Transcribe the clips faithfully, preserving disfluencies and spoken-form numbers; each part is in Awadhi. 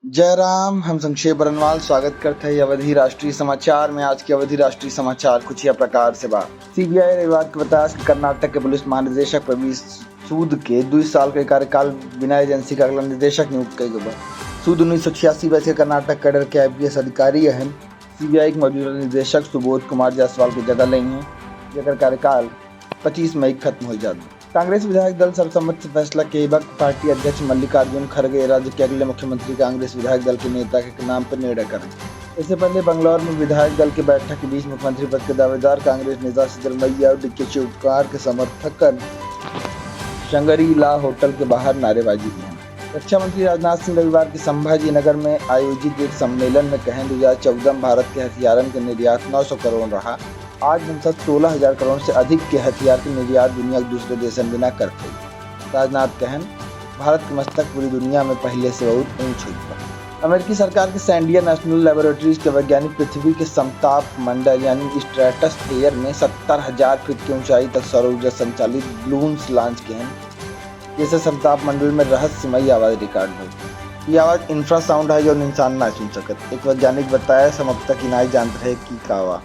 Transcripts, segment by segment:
जय राम, हम संक्षेप बरनवाल स्वागत करत हई अवधी राष्ट्रीय समाचार में। आज के अवधी राष्ट्रीय समाचार कुछ यह प्रकार से बा। सीबीआई रविवार के बतास कि कर्नाटक के पुलिस महानिदेशक प्रवीण सूद के दुई साल के कार्यकाल बिना एजेंसी के अगला निदेशक नियुक्त कइल गइल बा। सूद उन्नीस सौ छियासी बैच के कर्नाटक कैडर के आईपीएस अधिकारी अहन। सीबीआई के मौजूदा निदेशक सुबोध कुमार जायसवाल के जगह लेइहैं, जेकर कार्यकाल पच्चीस मई के खत्म हो जात बा। कांग्रेस विधायक दल सर्वसम्मति से फैसला के बा। पार्टी अध्यक्ष मल्लिकार्जुन खड़गे राज्य के अगले मुख्यमंत्री कांग्रेस विधायक दल के नेता के नाम पर निर्णय करें। इससे पहले बंगलौर में विधायक दल के बैठक के बीच मुख्यमंत्री पद के दावेदार कांग्रेस नेता सिद्धरमैया और डीके शिवकुमार के समर्थकन शंगरी ला होटल के बाहर नारेबाजी की। रक्षा मंत्री राजनाथ सिंह रविवार के संभाजी नगर में आयोजित एक सम्मेलन में कहें, दो हज़ार चौदह में भारत के हथियारन के निर्यात नौ सौ करोड़ रहा। आज हम सब सोलह हज़ार करोड़ से अधिक के हथियार के निर्यात दुनिया के दूसरे देशन में ना करते। राजनाथ कहन, भारत के मस्तक पूरी दुनिया में पहले से बहुत ऊंच होत बा। अमेरिकी सरकार के सैंडिया नेशनल लेबोरेटरीज के वैज्ञानिक पृथ्वी के समताप मंडल यानी स्ट्रेटोस्फेयर में सत्तर हज़ार फीट के ऊंचाई तक सौर ऊर्जा संचालित बलून्स लॉन्च किहन, जेसे समताप मंडल में रहस्यमयी आवाज रिकॉर्ड भइल। ई आवाज इंफ्रासाउंड है, जौन इंसान ना सुन सकत। एक वैज्ञानिक बताया, हम अब तक ई नाई जानत रहे कि का बा।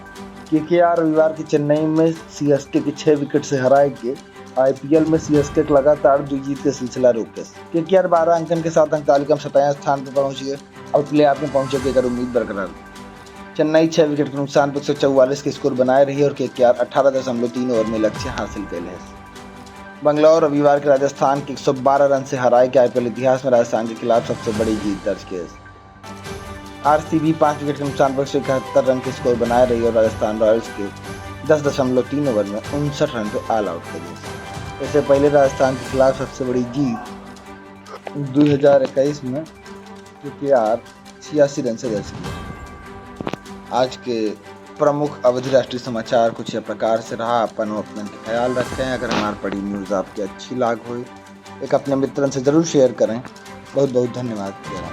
केकेआर रविवार के चेन्नई में सीएसके के छह विकेट से हराए के आईपीएल में सीएसके के लगातार दुई जीत के सिलसिला रोकेस। केकेआर बारह अंकन के साथ अंक तालिका में सताईस स्थान पर पहुंच गए और प्लेऑफ में पहुंचे के एकर उम्मीद बरकरार बा। चेन्नई छह विकेट के नुकसान पर एक सौ चौवालीस के स्कोर बनाए रही और केकेआर अठारह दशमलव तीन ओवर में लक्ष्य हासिल कइले है। बंगलौर रविवार के राजस्थान के एक सौ बारह रन से हराए के आईपीएल इतिहास में राजस्थान के खिलाफ सबसे बड़ी जीत दर्ज किहस। आरसीबी पाँच विकेट के नुकसान पर एक सौ इकहत्तर रन के स्कोर बनाए रही और राजस्थान रॉयल्स के दस दशमलव तीन ओवर में उनसठ रन पे ऑल आउट कर दिया। इससे पहले राजस्थान के खिलाफ सबसे बड़ी जीत दो हज़ार इक्कीस में केकेआर छियासी रन से दर्ज किया। आज के प्रमुख अवधी राष्ट्रीय समाचार कुछ यह प्रकार से रहा। अपन और अपनन के ख्याल रखें। अगर हमार पड़ी न्यूज़ आपके अच्छी लाग होई, एक अपने मित्रन से जरूर शेयर करें। बहुत बहुत धन्यवाद।